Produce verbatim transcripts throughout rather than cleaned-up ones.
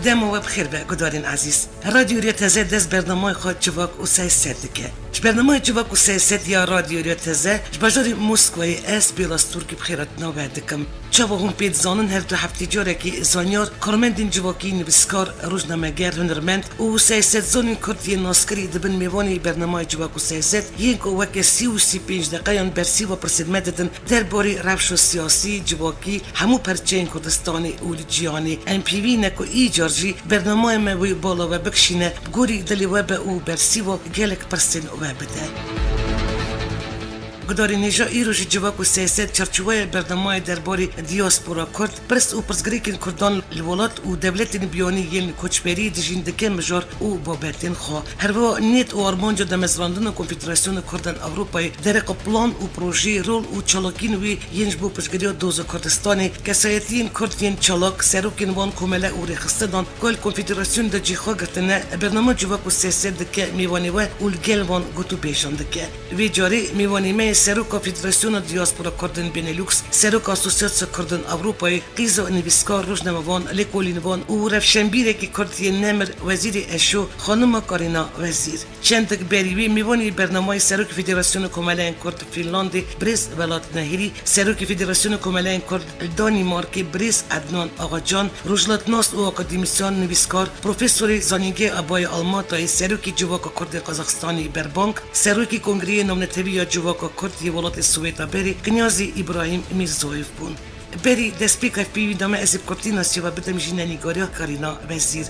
Dema we bi xêr be, gudarên ezîz. Radyo Rêya Teze dest bernameyê xwe Civak û Siyaset dike. Ji bernameyê Civak û Siyaset ya Radyo Rêya Teze ji bajarê Moskowayê ez Bêla Stûrkî bi xêratina we dikim. Çawa hûn pê dizanin, her du heftê carekî zanyar, karmendên civakî, nivîskar, rojnameger, hunermend û siyasetzanên Kurd yên naskirî dibin mêvanê bernameyê Civak û Siyaset yên ku weke sî û sî pênc deqeyan bersîva pirsên me didin derbarê rewşa siyasî, civakî, hemû perçeyên Kurdistanê û li cîhanê. Em pêvî ne ku îcar jî bernameyê me wê bala we bikişîne, bi gorî dilê we be û bersîva gelek pirsên we bide. Gudarên hêja, îro jî Civak û Siyaset çarçoweya bernameyê derbarê diyaspora Kurd, pirs û pirsgirêkên Kurdan li welat û dewletên biyanî yên koçberî dijîn dike mijar û babetên xwe. Herwiha niyet û armanca damezrandina Konfederasyona Kurdan Ewropayê, dereqa plan û projeyê, rol û çalakiyên wî yên ji bo piştgiriya doza Kurdistanê, kesayetiyên Kurd yên çalak, serokên van komele û rêxistinan ku li Konfederasyonê de cî xwe girtine, bernama Civak û Siyaset dike mêvanê we û li gel wan gotûbêjan dike. Vê carê mêvanê me yê Seroka Federasyona Diyaspora Kurdên Benelux, Seroka Asosyasya Kurdên Ewropayê, qîza nivîskar, rojnamevan, lêkolînvan û rewşenbîrekî Kurd yên nemir Wezîrê Eşo, xanima Karîna Wezîr. Çendek berî wê mêvanê bernameyê Serokê Federasyona Komeleyên Kurd Fînlandê, birêz Velat Nehîrî, Serokê Federasyona Komeleyên Kurd li Danîmarkê, birêz Ednan Axacan, rojhilatnas û akademîsyan, nivîskar, profesorê zanîngehê Abayê Almatayê, serokê Civaka Kurd ê Qazaxistanê Berbank, serokê Kongreyê Navnetewî ya Civaka Kurd yê welatê Swêda berê Kinyazî Îbrahîm Mîrzoyef bûn. Berî destpêka hevpeyvîna me ez ê bi kurtî nasiya we bidim jî nînegariya Karîna Wezîr.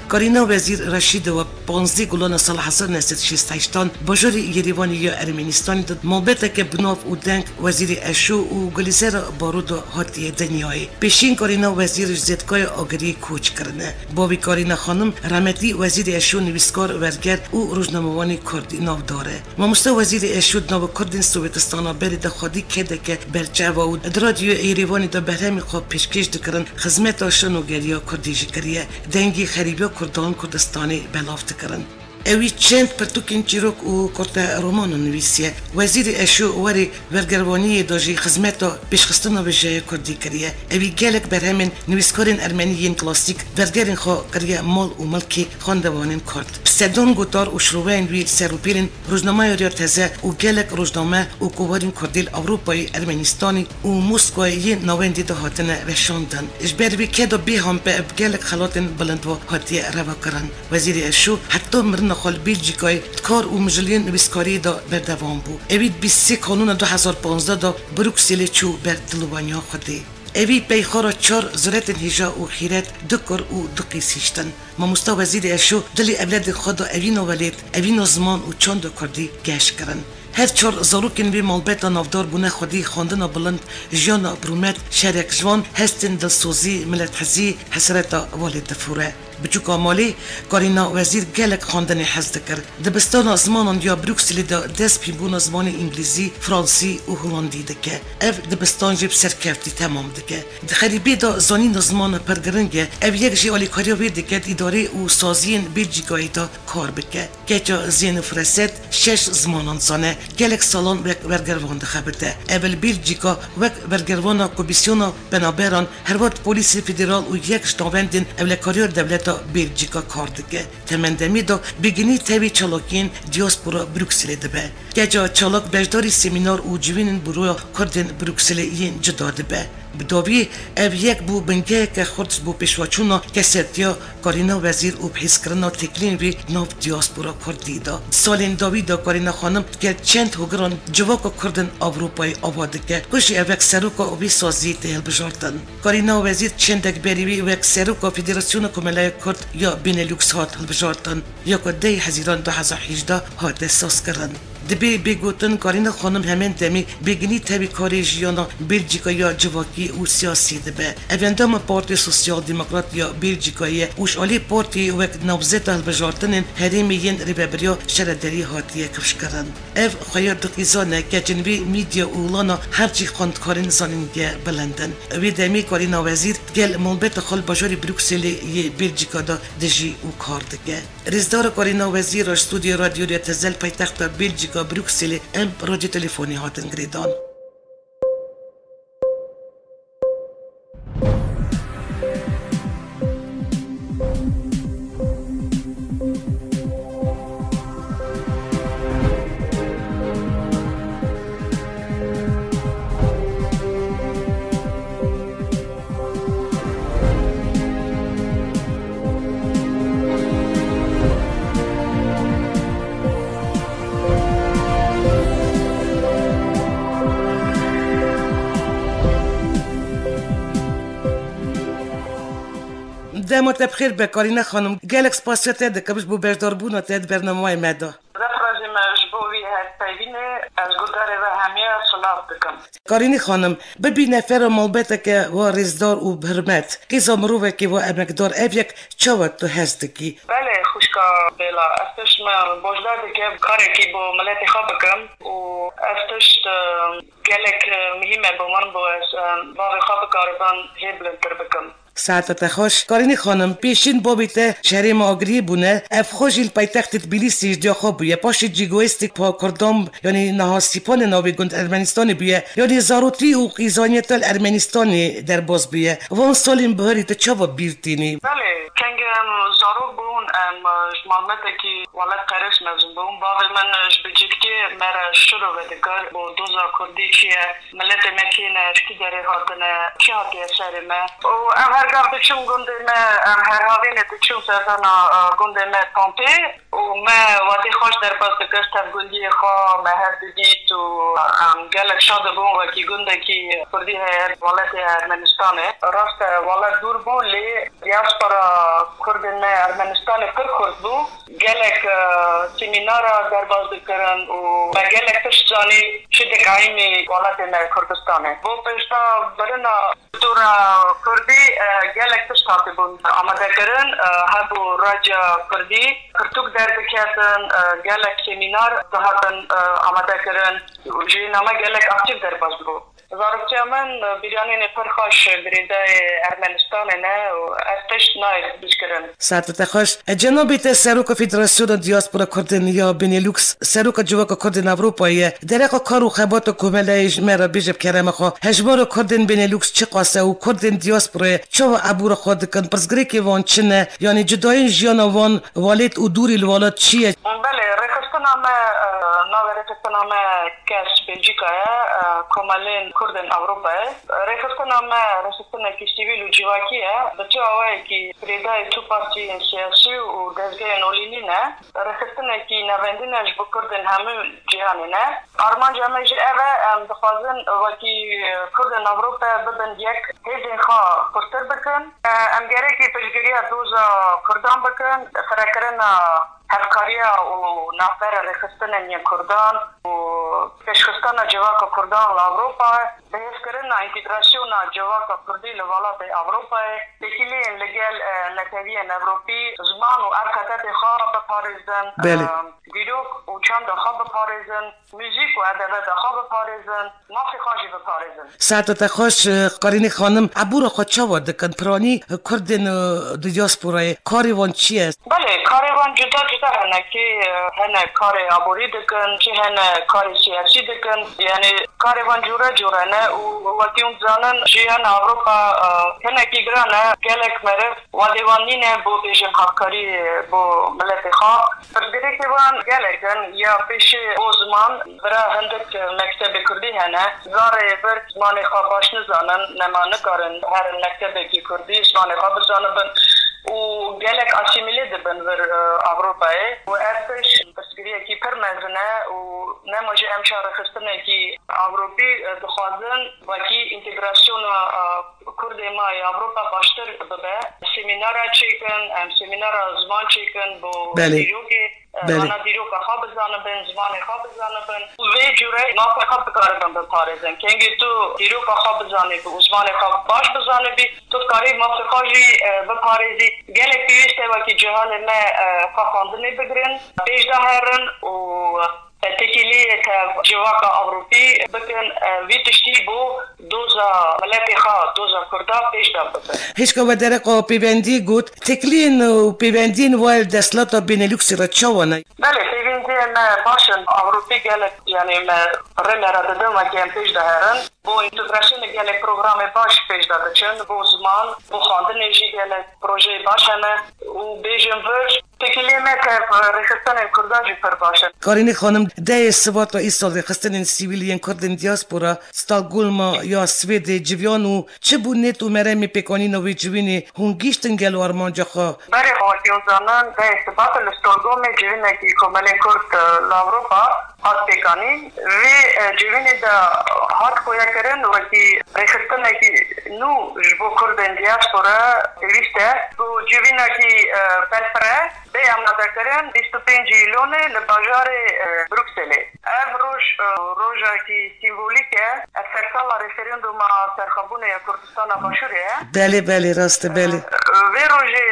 Karîna Wezîr Reşîdova, panzdeh Gulana sala hezar neh sed şêst heştan bajarê Yerêvanê ya Ermenistanê de malbeteke bi nav û deng Wezîrê Eşo û Gulîzera Baroda hatiye dinyayê. Pêşîn Karîna Wezîr ji Zêdkaya Agiriyê koç kirine. Bavê Karîna Xanim, rehmetî Wezîrê Eşo, nivîskar, werger û rojnamevanê Kurdî navdar e. Mamoste Wezîrê Eşo di nava Kurdên Sowetistana berê de xwedî kedeke berçav û di Radyoya Yerêvanê de berhemên xwe pêşkêş dikirin, xizmeta şanogeriya Kurdî jî kiriye, dengê xerîbiya Kurdan Kurdistanê belav dikirin. Ewî çend pirtûkên çîrok û kurte romanan nivîsiye. Wezîrê Eşo warê wergervaniyê de jî xizmeta pêşxistina wêjeya Kurdî kiriye. Ewî gelek berhemên nivîskarên ermenî yên klasîk, wergerên xwe kiriye mal û milkê xwendevanên Kurd. Bi sedan gotar û şiroveyên wî serûpêlên Rojnameya Rêya Teze û gelek rojname û kovarên Kurdî li Ewropayê, Ermenistanê û Moskowayê yên navendê de hatine weşandin. Ji ber vê keda bêhempe bi gelek xelatên bilind ve hatiye revekirin. Wezîrê Eşo heta mirina xwe li Belçîkayê di kar û mijiliyên nivîskariyê de berdewam bû. Ewî di bîst sê Kanûna du hezar panzdeh de Brukselê çû ber dilovaniya Xwedê. Ewî peyxara çar zuretên hêja û xîret, du kur û du qîz hiştin. Mamosta Wezîrê Eşo dilê ewledên xwe de evîna welêt, evîna ziman û çanda kurdî geş kirin. Her çar zarokên vê malbeta navdar bûne xwedî xwendina bilind, jiyana bi rûmet, şerek ji van hestên dilsozî, milethezî, hesreta welêt difûre. Biçûka malê, Karîna Wezîr gelek xwendinê hez dikir. Dibistana zimanan ya Brukselê de dest pîbûna zimanê îngilîzî, fransî û holandî dike. Ev dibistan jî bi serkevtî temam dike. Di xerîbê de zanîna zimana pir giring e. Ev yek jî alîkariya wê dike di îdarê û saziyên Belçîkayê de kar bike. Keça Zênûf Reset şeş zimanan dizane, gelek salan wek wergervan dixebite. Ev li Belçîka wek wergervana Komîsyona Penaberan, herwet Polîsê Federal û yek ji navendên ewlekariya dewleta Belçîka kar dike. Temendemî de bêginî tevî çalakiyên diaspora Brukselê dibe. Keça çalak beşdarî semînar û civînên Buroya Kurdên Brukselê yên cuda dibe. Bi dawî ev yek bû bingeheke xurt ji bo pêşveçûna kesetiya Karîna Wezîr û bihîskirina têkiliyên wî di nav diaspora Kurdî de. Di salên dawî de Karîna Xanim digel çend hogiran civaka Kurdên Ewropayê ava dike, ku jî ev wek seroka wî saziyê tê hilbijartin. Karîna Wezîr çendek berî wî wek seroka Federasyona Komeleya Kurd ya Benelux hat hilbijartin, ya ku dehê Hezîran du hezar hejdeh hate sazkirin. Dibê bê gotin Karîna Xanim hemên demê bêginî tevî karê jiyana Belçîka ya civakî û siyasî dibe. Ev endama Partiya Sosyal Demokrat ya Belçîkayê ye û ji alî partiyê wek navzeta hilbijartinên herêmê yên Rêvebiriya Şaredarî hatiye kifşkirin. Ev xweya du qîzan e, keçên wî mîdya û lana her çî xwendkarên zanîngehe bilind in. Wê demê Karîna Wezîr gel malbeta xwe li bajarê Brukselê yê Belçîka de dijî û kar dike. Rêzdar Karîna Wezîr ji stûdyoya Radyo Rêya Teze li paytexta Belçîka Brukselê em radyo telefonê hatin girêdan. Dema te bi xêr be Karîne Xanim. Gelek spasiya te dikim ji bo beşdarbûna te di bernameyê me de. Zaf razî me ji bo vî hevpeyvînê. Ez guhdarê ve hemiya silav dikim. Karîne Xanim, bibî nefera malbeteke wa rêzdar û bi hirmet, qîza mirovekî wa emekdar, ev yek çawa tu hez dikî? Belê, xwişka Bêla, ez tişt me bojdar dike karekî bo miletê xwe bikim û ev tişt, e, gelek, e, muhîm e bo min, bo ez, e, bavê xwe bikaribim hê bilindtir bikim. Saeta te xweş. Karînî xanim, pêşîn babî te ji herêma Agiriyê bûne. Ev xwe jî li paytextê Tbilîsî ji diya xwe bûye. Paşê cîgoyê stîkpa Kurdan, yanî niha Sîpanê navê gund Ermenistanê bûye. Yanî zarokî û qîzaniya te li Ermenistanê derbas bûye. Van salên biharî tu çawa bîr tînî? Belê, kengê em zarok bûn, em ji malmetekî welat qerêş mezin bûn. Bavê min ji biçûkê me re şiro vedikir, bo doza kurdî çi ye? Miletê me kê ne, ji kî derê hatine, kî hatiye serê me? Û em her gav diçin gundê me, em her havênê diçin serdana, e, gundê me Pompê û me wadê xweş derbas dikir tev gundiyê xwe, me hev didît û em gelek şa dibûn wekî gundekî kurdî heye welatê Ermenistanê. Rast e, welat dûr bû, lê diaspora kurdên me Ermenistanê pir xurt bû. Gelek, e, semînara derbas dikirin û me gelek tişt zanî, çi dikaîmî welatê me Kurdistanê. Bo pêşda birina kultura kurdî, e, gelek tişt hatibûn amadekirin, e, hebû radya kurdî, pirtûk derdiketin, e, gelek semînar dihatin, e, amadekirin û jiyîna me gelek aktîf derbas bû. Zaroktiya min, e, bîranînê pir xweş girêdayê Ermenistanê ne û ev tişt nayê bişkirin. Saeta te xweş. E, cenabê te Seroka Federasyona Diaspora Kurdên ya Benelux, Seroka Civaka Kurdên Ewropayê ye. Dereqa kar û xebata komeleyê ji me re bêje bi kerema xwe. Hejmara Kurdên Benelux çiqas e û Kurdên diasporayê çawa ebûra xwe dikin? Pirsgirêkê van çi ne? Yanî cudayên jiyana van welêt û dûrî li welat çi ye? Belê, rêxistina me, e, navê rêxistina me kes Belçîka ye, e, komelên Kurdên Ewropayê. Rêxistina me rêxistinekî sivîl û civakî ye. Bi tu awayekî girêdayî tu partiyên siyasî û dezgehên olî nîne. Rêxistinekî navendîn e ji bo Kurdên hemû cîhanê ne. Armanca me jî ev e, em dixwazin wekî Kurdên Ewrope bibin yek, hêzên xwe xurtir bikin. Em gerekî piştgiriya doza Kurdan bikin, firekirina hevkariya û navbera rêxistinên yên Kurdan û pêşxistana civaka Kurdan li Ewropa, bihêzkirina întegrasyona civaka Kurdî li welatê Ewropayê, têkiliyên li gel, e, netewiyên Ewropî, ziman û erketebê xwe biparêzin, Belê. e, dîrok û çanda xwe biparêzin, muzîk û edebiyata xwe biparêzin, mafê xwe jî biparêzin. Saeta te xweş, e, Karînî xanim, ebûra xwe çawa dikin? Piranî, e, Kurdên, e, di diasporayê karê wan çi ye? Belê, karê wan cuda cuda hene. Kê, e, hene karê aborî dikin, kê hene karê siyasî dikin. Yanî karê wan cûre cûre ne û wekî hûn dizanin jiyana Ewropa, e, hinekî giran e. Gelek meriv wadê wan nîne bo bêjin hevkarî bo miletê xwe. Pirsgirêkê wan gelek in. Ya pêşê bo ziman, bira hindik mektebê kurdî hene. Zarê vir zimanê xwe baş nizanin, nema nikarin herin mektebekî kurdî zimanê xwe bizanibin û gelek asîmîlê dibin vir, e, Ewropayê. Û ev tişt pirsgiriyekî pir mezin e û nema jî em şerxistinekî Ewropî, e, dixwazin wekî întegrasyona, e, Kurdê me yê Ewropa baştir bibe. Semînara çêkin, em semînara ziman çêkin bo Belê. dîrokê, e, Belê. ana dîroka xwe bizanibin, zimanê xwe bizanibin û vê cûre mafê xwe bikaribin biparêzin. Kengî tu dîroka xwe bizanibî û zimanê xwe baş bizanibî, tu dikarî mafê xwe jî, e, biparêzî. Gelek pêwîst e wekî cihanê me, e, xwe xwendinê bigirin, pêş de herin û têkiliyê tev civaka Ewropî bikin, e, vî tiştî bo doza miletê xwe, doza Kurda pêş de bibin. Hişka we dereqa pêvendî got, têkiliyên û pêvendiyên we li desthilata Benelûksê re çawa ne? Belê, pêvendiyên me baş in. Ewropî gelek, yanî me rê me re didin wekî em pêş de herin. Bo întegrasyonê gelek programê baş pêş de diçin, bo ziman, bo xwendinê jî gelek projeyê baş hene û bêjin vir, têkiliyê me tev rêxistinên Kurdan jî pir baş in. Karînî xanim, dehê Sibata îsal rêxistinên sivîl yên Kurdên diaspora Stockholm'a ya Swêdê civiyan û çi bû nêt û meremê pêkanîna wê civînê, hûn gihîştin gelo armanca xwe? Berê xwe wekî hûn zanin, dehê Sibat li Stockholmê civînekî komelên Kurd, e, li Ewropa hat pêkanîn. Vê, e, civînê de hat xuyakirin wekî rêxistinekî Nû ji bo Kurdên diaspora pêwîst e ku civînekî, e, berfireh bê amadekirin bîst û pênc Îlonê li bajarê, e, Brukselê. Ev roj, e, rojekî sîmbolîk e. Ev sersala referanduma serxwebûnê ya Kurdistana Başûrê ye. Belê, belê, rast e, belê. E, vê rojê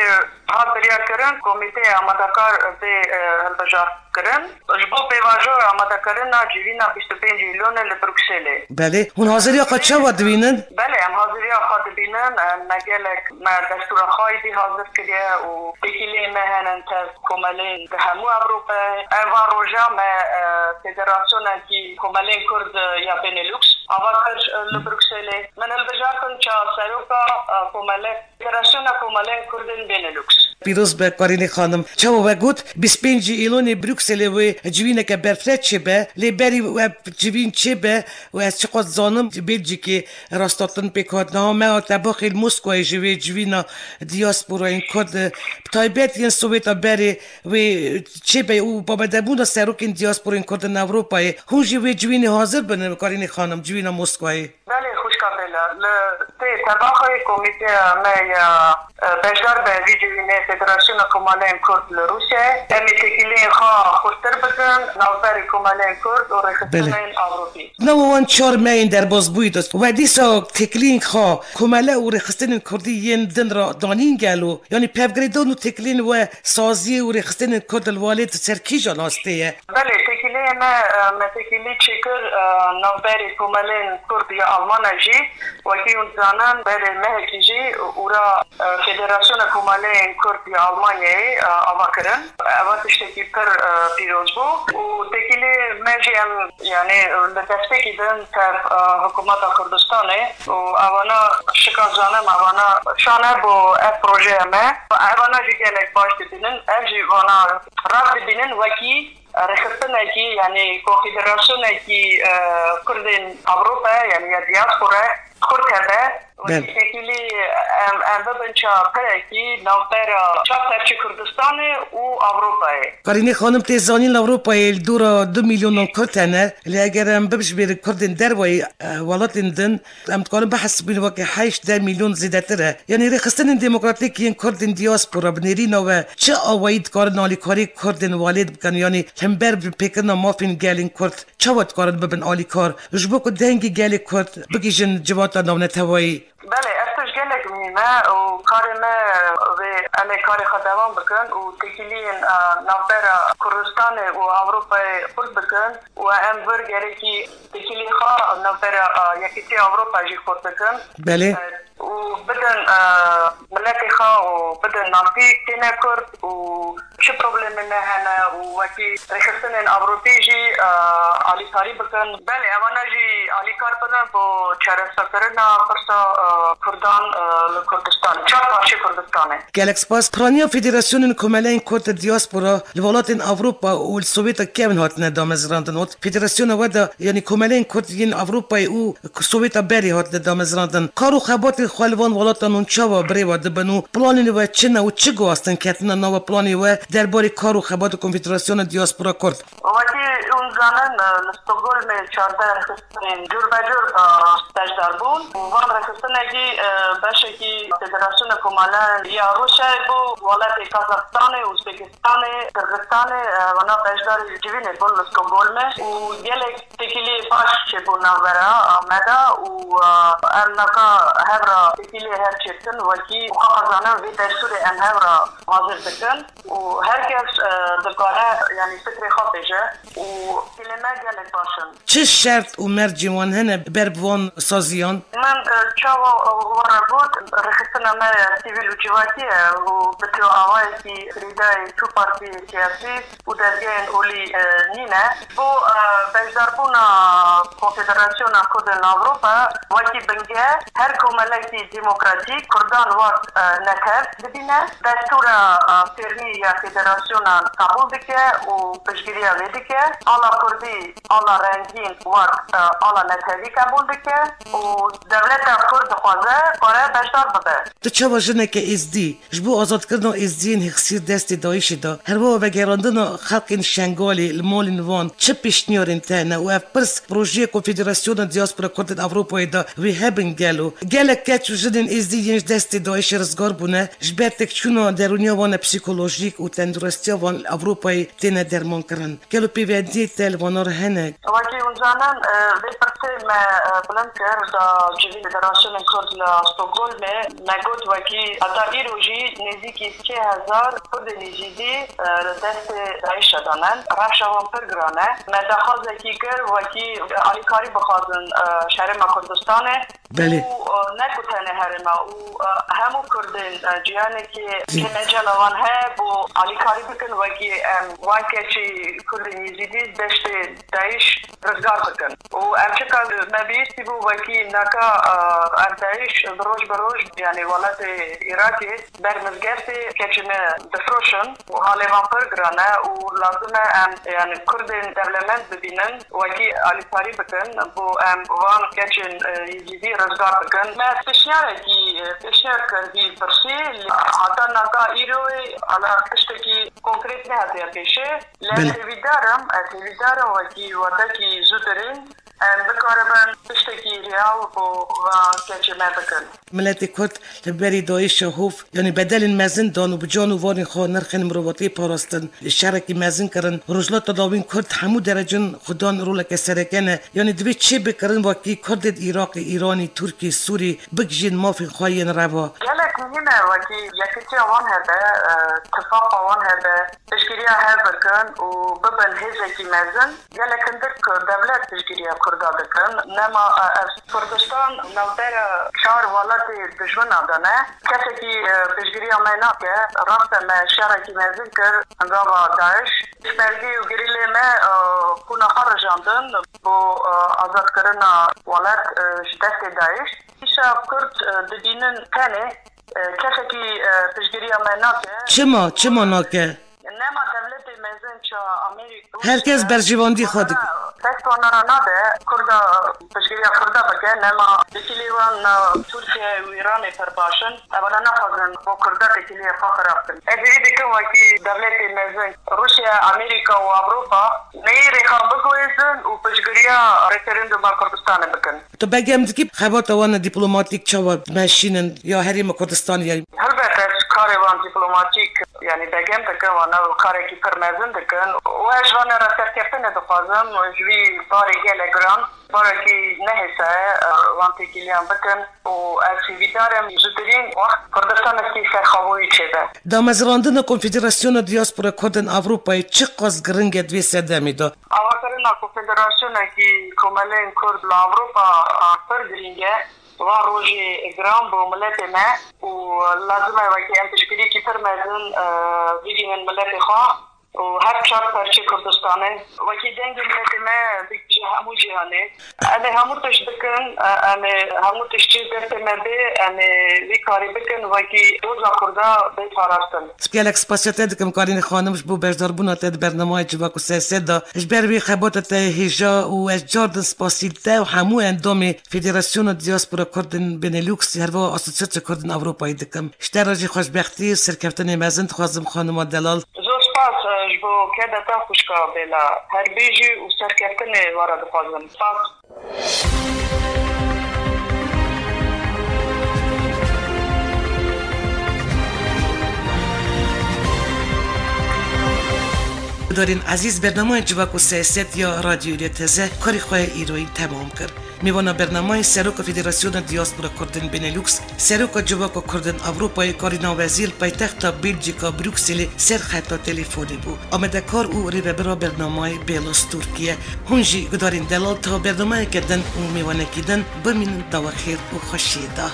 hat biryarkirin, komîteya amadekar bê, e, hilbijarkirin. Ji bo pêvajoya amadekarina civîna bîst û pênc Îlonê li Brukselê. Belê. Hûn haziriya xwe çawa dibînin? Belê, em haziriya xwe dibînin. Em, me gelek, me destûra xwe yî hazir kiriye û têkiliyên me hene tev komelên di hemû Ewropayê. Ev va roja me, e, federasyonekî komelên Kurd, e, ya Benelux ava kir, e, li Brukselê. Min hilbijartin ça seroka, e, komele Federasyona Komelên Kurd ên Benelux. Pîroz be Karînê xanim. Çawa we got, bîst pêncî Îlonê Brukselê wê civîneke berfireh çêbe, lê berî ev civîn çêbe û ez çiqas zanim Belcîkê rasthatin pêk hat. Niha me tebaxê li Moskowayê ji vê civîna diasporayên Kurd, bi taybet yên Sowêta berê wê çêbe û bamedebûna serokên diasporên Kurd in Ewropayê. Hûn jî wê civînê hazir bin, Karînê xanim, civîna Moskowayê. Belê, xwişka Bela, li tê tebaxê komîteya me ya, e, beşdar be vî civînê Federasyona Komelên Kurd li Rûsyayê. Em ê têkiliyên xwe xurttir bikin navberî komelên Kurd û rêxistinên Ewropî. Nava wan çar meyên derbazbûyî de we dîsa têkiliyên xwe komele û rêxistinên Kurdî yên din re danîn gelo? Yanî pevgirêdan û têkiliyên we saziyê û rêxistinên Kurd li walê di ser kîjan astê ye? Belê, têkiliyê me, e, me têkilî çêkir, e, navberê komelên Kurd ya Almanya jî, wekî hûn dizanin, berê mehekî jî ûra, e, Federasyona Komelên Kurd ya Almanyayê, e, ava kirin. Eva tiştekî pir, e, pîroz bû û têkilî me jî em, yanî, li destpêkî din tev, e, hikûmeta Kurdistanê û evana şika zanim, evana şane bo ev projeya me. Evana jî gelek baş dibînin. Ev jî vana rev dibînin wekî rêxistinekî, yanî konfederasyonekî, e, Kurdên Ewropa, yanî ya diaspora, Kurd hebe. Belê. Wekî têkilî em, em bibin ça pirekî navbera çar perçê Kurdistanê û Ewropayê. Karînê xanim, tê zanîn li Ewropayê li dora du milyonan Kurd hene. Lê eger em bibijbêrin Kurdên derweyî, e, welatên din, em dikarin bihesibînin weke heşt deh milyon zêdetir e. Yanî rêxistinên demokratîk yên Kurdên diaspora bi nêrîna we çi awayî dikarin alîkarî Kurdên welêt bikin? Yanî hember bi pêkirina mafên gelên Kurd çawa dikarin bibin alîkar ji bo ku dengê gelê Kurd bigihîjin civata navneteweyî? Belê, ev tişt gelek muhîm e û karê me vê em ê karê xwe dewam bikin û têkiliyên, e, navbera Kurdistanê û Ewropayê xurt bikin û em vir gerekî têkilî xwe navbera, e, Yekîtiya Ewropa jî xurt bikin. Belê. E, û bidin, e, miletê xwe û bidin nasî kêne Kurd û çi problemê me hene û wekî rêxistinên Ewropî jî, e, alîkarî bikin. Belê, evana jî alîkar bikin bo çaresakirina pirsa, e, Kurdan, e, li Kurdistanê, çar parçê Kurdistanê. Gelek spas. Piraniya Federasyonên Komeleyên Kurd li Diaspora li welatên Ewropa û li Sowêta Kevn hatine damezrandin û federasyona we de, yanî Komeleyên Kurd yên Ewropayê û Sowêta berê hatine damezrandin. Kar û xebatên xwe li van welatan hûn çawa birêve dibin û planên we çi ne û çi guhastin ketina nava planê we derbarê kar û xebatê Konfederasyona Diaspora Kurd? Wekî hûn zanin, li Stockholmê çardeh rêxistinên cûrbecûr, e, beşdar bûn û van rêxistinekî, e, beşekî Federasyona Komeleyan ya Rûsyayê bû, welatê Kazaxistanê, Uzbekistanê, Kırgızistanê, e, wana beşdarî civînê bûn li Stockholmê û gelek têkilî baş çêbû navbera, e, me de û, e, em naka hev re têkilî hev çêdikin, wekî xwe xwe zanin vê destûrê em hev re hazir dikin û her kes, e, dikare, yanî fikrê xwe bêje û têkilê me gelek baş in. Çi şert û mercên wan hene ber bi van saziyan? Min, e, çawa, e, we re got, rêxistina me sivîl û civakî ye û bi têwa awayekî girêdayî tu partiyê siyasî û dezgehên olî, e, nîne. Bo, e, beşdarbûna Konfederasyona Kurdên li Ewropa wekî binge her komelekî demokratîk Kurdan wek, e, netew dibîne. Destûra, e, fermî ya federasyonan qebûl dike û piştgiriya wê dike. Ala Kurdî, ala rengîn wek, e, ala netewî qebûl dike û dewleta Kurd dixwaze kare beşdar bibe. Tu çawa jineke êzdî ji bo azadkirina êzdiyên hêksîr destê DAIŞê de, herwiha vegerandina xelkên Şengalê li malên wan çi pêşniyarên te hene û ev pirs projeyê Konfederasyona Diaspora Kurdên Ewropayê de wê hebin gelo? Gelek kes Çû jinên êzdî yên ji destê DAIŞê rizgar bûne, ji ber têkçûna derûniya wan e psîkolojîk û tenduristiya wan li Ewropayê têne dermankirin. Gelo pêvendiyê te li vana re hene? Wekî hûn zanin, e, vê pirsê me, e, bilind kir da civîn Federasyonên Kurd li Stockholmê. Me got wekî heta îro jî nêzîkî sê hezar Kurdên Êzîdî, e, li destê DAIŞê de ne. Rewşa wan pir giran e. Me daxwazekî kir wekî alîkarî bixwazin, e, ji Herêma Kurdistanê. Belê. Û, e, ne ku tenê herêma û, e, hemû Kurdên, e, cîhanekê Cî- kê mecala wan heye bo alîkarî bikin, wekî em wan keçî Kurdên Êzîdî deştê DAIŞ rizgar bikin. Û em çika me bihîstî bû, wekî naka, e, ev DAIŞ roj bi roj, yanî welatê Îrakê ber mizgeftê keçê me difroşin. Halê van pir giran e û lazim e em, yanî, Kurdên dewlemend bibînin, wekî alîkarî bikin, bo em van keçên, e, Êzîdî rizgar bikin. Me pêşniyarekî, e, pêşniyar kir vî pirsî, lê heta naka îroyê, ala tiştekî konkret nehatiye pêşê. Lê ez Belê. hêvîdar im, ez hêvîdar im wekî werdekî zûdirîn em bikaribin tiştekî real bo van keçê me bikin. Miletê Kurd li berî DAIŞê hov, yanî bedelên mezin dan û bi can û varên xwe nirxên mirovatiyê parastin, şerekî mezin kirin. Rojhilata Navîn Kurd hemû derecên xwe dan roleke sereke ne. Yanî divê çi bikirin wekî Kurdên Iraqê, Îranê, Tirkiyê, Sûriyê bigihîjin mafên xwe yên reva. Gelek muhîm e wekî yekîtiya wan hebe, e, tifaqa wan hebe, piştgiriya hev bikin û bibin hêzekî mezin. Gelek hindir ku dewlet piştgiriya Kurda dikin. Nema, e, ev Kurdistan navbera çar welatê dijmina de ne. Kesekî, e, piştgiriya me nake. Rast e me şerekî mezin kir hengava DAIŞ. Pêşmerge û gerîlê me, e, xûna xwe rijandin bo, e, azadkirina welat, e, ji destê DAIŞ. Îşa Kurd, e, dibînin tenê, e, kesekî, e, piştgiriya me nake. Çima, çima nake? Nema dewletê mezin ça Amerîka, Her kes Rûsya, berjewendî xwe dike. Dest wana re nade, Kurda, piştgiriya Kurda bike, nema têkilê wan na Tirkiye û Îranê pir baş in. Ewana naxwazin bo Kurda têkiliyê xwe xirab bikin. Ez ê dikim wekî dewletê mezin Rûsya, Amerîka û Ewropa neyê rêxan biguhêzin û piştgiriya referanduma Kurdistanê bikin. Tu begem dikî xebata wan dîplomatîk çawa meşînin ya Herêma Kurdistanê ya? Helbet ez karê wan dîplomatîk, yanî begem dikim, wan ew karekî pir mezin dikin û ez ji van re serkeftinê dixwazim. Ji vî barê gelek giran, barekî nehêse ye, wan têkiliyan bikin û ez hêvîdar im zûtirîn wext Kurdistanekî serxwebûyî çêbe. Damezrandina Konfederasyona Diaspora Kurdên Ewropayê çiqas giring e di vê sedemê de? Avakirina Konfederasyonekî Komelên Kurd li Ewropa, a, pir girîng e. Van rojê giran bû miletê me û lazim e wekî em piştgirîkî pir mezin, e, bigihînin miletê xwe û her çar perçê Kurdistanê. Wekî dengê miletê me bigihîje hemû cîhanê. Em ê hemû tişt bikin, e, em ê hemû tişt çi destê me bê, em ê vî karî bikin, wekî doza Kurda bê parastin. Gelek spasiya te dikim, Karîne Xanim, ji bo beşdarbûna te di bernameya Civak û Siyaset de. Ji ber vê xebata te hêja û ez cardin spasî te û hemû endamê Federasyona Diaspora Kurdên Benelux, herva Asosiyasya Kurdên Ewropayê dikim. Ji te re jî xweşbextî û serkeftinê mezin dixwazim, xanima delal. Zor spas, e, ji bo keda te xwişka Bela. Her bijî û serkeftinê we re dixwazim. Spas. Guhdarên ezîz, bernameya Civak û Siyaset ya Radyoyê Teze karê xwe îroyî temam kir. Mêvana bernamayê Seroka Federasyona Diaspora Kurdên Benelux, Seroka Civaka Kurdên Ewropayê Karîna Wezîr li paytexta Belcîka Brukselê ser xeta telefonê bû. Amadekar û rêvebira bernamayê Bela Stûrkî ye. Hûn jî guhdarên delal ta bernameyeke din û mêvanekî din bimînin di xêr û xweşiyê de.